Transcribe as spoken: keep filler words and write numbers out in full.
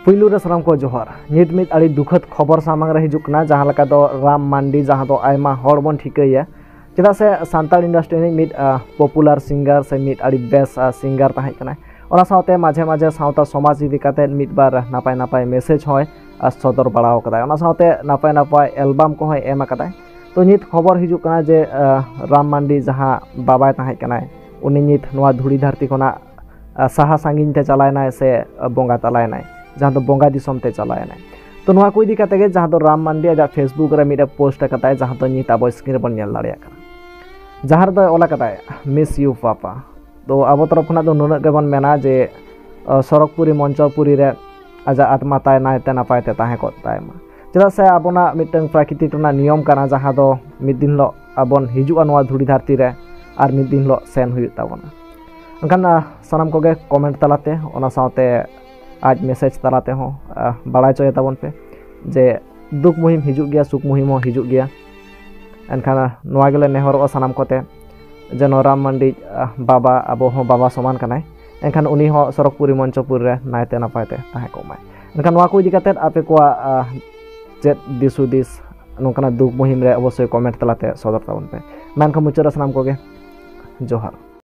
ᱯᱩᱭᱞᱩ ᱨᱮ ᱥᱟᱱᱟᱢ ᱠᱚ ᱡᱚᱦᱟᱨ᱾ ᱱᱤᱛ ᱢᱤᱫ ᱟᱹᱰᱤ ᱫᱩᱠᱷᱟᱹᱛ ᱠᱷᱚᱵᱚᱨ ᱥᱟᱢᱟᱝ ᱨᱮ ᱦᱤᱡᱩᱜ ᱠᱟᱱᱟ, ᱡᱟᱦᱟᱸ ᱞᱮᱠᱟ ᱫᱚ ᱨᱟᱢ ᱢᱟᱱᱰᱤ, ᱡᱟᱦᱟᱸ ᱫᱚ ᱟᱭᱢᱟ ᱦᱚᱲ ᱵᱚᱱ ᱴᱷᱤᱠᱟᱹᱭᱟ, ᱪᱮᱫᱟᱜ ᱥᱮ ᱥᱟᱱᱛᱟᱲ ᱤᱱᱰᱟᱥᱴᱨᱤ ᱨᱤᱱᱤᱡ ᱢᱤᱫ ᱯᱚᱯᱩᱞᱟᱨ ᱥᱤᱝᱜᱟᱨ ᱥᱮ ᱢᱤᱫ ᱟᱹᱰᱤ ᱵᱮᱥ ᱥᱤᱝᱜᱟᱨ ᱛᱟᱦᱮᱸ ᱠᱟᱱᱟᱭ᱾ ᱚᱱᱟ ᱥᱟᱶᱛᱮ ᱢᱟᱡᱷᱮ ᱢᱟᱡᱷᱮ ᱥᱟᱶᱛᱟ ᱥᱚᱢᱟᱡᱽ ᱤᱫᱤ ᱠᱟᱛᱮ ᱢᱤᱫ ᱵᱟᱨ ᱱᱟᱯᱟᱭ ᱱᱟᱯᱟᱭ ᱢᱮᱥᱮᱡᱽ ᱦᱚᱸᱭ ᱥᱚᱫᱚᱨ ᱵᱟᱲᱟ ᱟᱠᱟᱫᱟᱭ᱾ ᱚᱱᱟ ᱥᱟᱶᱛᱮ ᱱᱟᱯᱟᱭ ᱱᱟᱯᱟᱭ ᱮᱞᱵᱟᱢ ᱠᱚᱦᱚᱸᱭ ᱮᱢ ᱟᱠᱟᱫᱟᱭ᱾ ᱛᱚ ᱱᱤᱛ ᱠᱷᱚᱵᱚᱨ ᱦᱤᱡᱩᱜ ᱠᱟᱱᱟ ᱡᱮ ᱨᱟᱢ ᱢᱟᱱᱰᱤ ᱡᱟᱦᱟᱸ ᱵᱟᱵᱟᱭ ᱛᱟᱦᱮᱸ ᱠᱟᱱᱟᱭ, ᱩᱱᱤ ᱱᱤᱛ ᱱᱚᱣᱟ ᱫᱷᱩᱲᱤ ᱫᱷᱟᱹᱨᱛᱤ ᱠᱷᱚᱱᱟᱜ ᱥᱟᱦᱟ ᱥᱟᱺᱜᱤᱧ ᱛᱮ ᱪᱟᱞᱟᱣᱮᱱᱟᱭ ᱥᱮ ᱵᱚᱸᱜᱟ ᱛᱟᱞᱟᱭᱮᱱᱟᱭ, ᱡᱟᱦᱟᱸ ᱫᱚ ᱵᱚᱸᱜᱟ ᱫᱤᱥᱚᱢ ᱛᱮ ᱪᱟᱞᱟᱣᱮᱱᱟᱭ᱾ ᱛᱚ ᱱᱚᱣᱟ ᱠᱚ ᱤᱫᱤ ᱠᱟᱛᱮ ᱜᱮ ᱡᱟᱦᱟᱸ ᱫᱚ ᱨᱟᱢ ᱢᱟᱱᱰᱤ ᱟᱡᱟᱜ Facebook ᱨᱮ ᱢᱤᱫᱴᱮᱱ ᱯᱳᱥᱴ ᱟᱠᱟᱫᱟᱭ, ᱡᱟᱦᱟᱸ ᱫᱚ ᱱᱤᱛ ᱟᱵᱚ ᱥᱠᱨᱤᱱ ᱨᱮᱵᱚᱱ ᱧᱮᱞ ᱫᱟᱲᱮᱭᱟᱜ ᱠᱟᱱᱟ, ᱡᱟᱦᱟᱸ ᱨᱮᱫᱚᱭ ᱚᱞ ᱟᱠᱟᱫᱟᱭ, "Miss you papa." ᱛᱚ ᱟᱵᱚ ᱛᱚᱨᱚᱯ ᱠᱷᱚᱱᱟᱜ ᱫᱚ ᱱᱩᱱᱟᱹᱜ ᱜᱮᱵᱚᱱ ᱢᱮᱱᱟ ᱡᱮ ᱥᱚᱨᱚᱜᱽᱯᱩᱨᱤ ᱢᱚᱧᱪᱚᱯᱩᱨᱤ ᱨᱮ ᱟᱡᱟᱜ ᱟᱛᱢᱟ ᱛᱟᱭ ᱱᱟᱭᱛᱮ ᱱᱟᱯᱟᱭ ᱛᱮ ᱛᱟᱦᱮᱸ ᱠᱚᱜ ᱛᱟᱭ ᱢᱟ᱾ ᱪᱮᱫᱟᱜ ᱥᱮ ᱟᱵᱚᱱᱟᱜ ᱢᱤᱫᱴᱟᱝ ᱯᱨᱟᱠᱨᱤᱛᱤᱠ ᱨᱮᱱᱟᱜ ᱱᱤᱭᱚᱢ ᱠᱟᱱᱟ, ᱡᱟᱦᱟᱸ ᱫᱚ ᱢᱤᱫ ᱫᱤᱱ ᱦᱤᱞᱳᱜ ᱟᱵᱚᱱ ᱦᱤᱡᱩᱜᱼᱟ ᱱᱚᱣᱟ ᱫᱷᱩᱲᱤ ᱫᱷᱟᱹᱨᱛᱤ ᱨᱮ, ᱟᱨ ᱢᱤᱫ ᱫᱤᱱ ᱦᱤᱞᱳᱜ ᱥᱮᱱ ᱦᱩᱭᱩᱜ ᱛᱟᱵᱚᱱᱟ᱾ ᱮᱱᱠᱷᱟᱱ ᱥᱟᱱᱟᱢ ᱠᱚᱜᱮ ᱠᱚᱢᱮᱱᱴ ᱛᱟᱞᱟᱛᱮ, ᱚᱱᱟ ᱥᱟᱶᱛᱮ ᱟᱡ ᱢᱮᱥᱮᱡᱽ ᱛᱟᱞᱟ ᱛᱮᱦᱚᱸ ᱵᱟᱲᱟᱭ ᱦᱚᱪᱚᱭ ᱛᱟᱵᱚᱱ ᱯᱮ ᱡᱮ ᱫᱩᱠ ᱢᱩᱦᱤᱢ ᱦᱤᱡᱩᱜ ᱜᱮᱭᱟ, ᱥᱩᱠ ᱢᱩᱦᱤᱢ ᱦᱚᱸ ᱦᱤᱡᱩᱜ ᱜᱮᱭᱟ᱾ ᱮᱱᱠᱷᱟᱱ ᱱᱚᱣᱟ ᱜᱮᱞᱮ ᱱᱮᱦᱚᱨᱚᱜᱼᱟ ᱥᱟᱱᱟᱢ ᱠᱚᱛᱮ, ᱡᱮᱱᱚ ᱨᱟᱢ ᱢᱟᱱᱰᱤ ᱵᱟᱵᱟ ᱟᱵᱚ ᱦᱚᱸ ᱵᱟᱵᱟ ᱥᱚᱢᱟᱱ ᱠᱟᱱᱟᱭ, ᱮᱱᱠᱷᱟᱱ ᱩᱱᱤ ᱦᱚᱸ ᱥᱚᱨᱚᱜᱽᱯᱩᱨᱤ ᱢᱚᱧᱪᱚᱯᱩᱨ ᱨᱮ ᱱᱟᱭᱛᱮ ᱱᱟᱯᱟᱭ ᱛᱮ ᱛᱟᱦᱮᱸ ᱠᱚᱜ ᱢᱟᱭ᱾ ᱮᱱᱠᱷᱟᱱ ᱱᱚᱣᱟ ᱠᱚ ᱤᱫᱤ ᱠᱟᱛᱮᱫ ᱟᱯᱮ ᱠᱚᱣᱟᱜ ᱪᱮᱫ ᱫᱤᱥ ᱦᱩᱫᱤᱥ ᱱᱚᱝᱠᱟᱱᱟᱜ ᱫᱩᱠ ᱢᱩᱦᱤᱢ ᱨᱮ ᱚᱵᱚᱥᱥᱳᱭ ᱠᱚᱢᱮᱱᱴ ᱛᱟᱞᱟᱛᱮ ᱥᱚᱫᱚᱨ ᱛᱟᱵᱚᱱ ᱯᱮ᱾ ᱢᱮᱱᱠᱷᱟᱱ ᱢᱩᱪᱟᱹᱫ ᱨᱮ ᱥᱟᱱᱟᱢ ᱠᱚᱜᱮ ᱡᱚᱦᱟᱨ᱾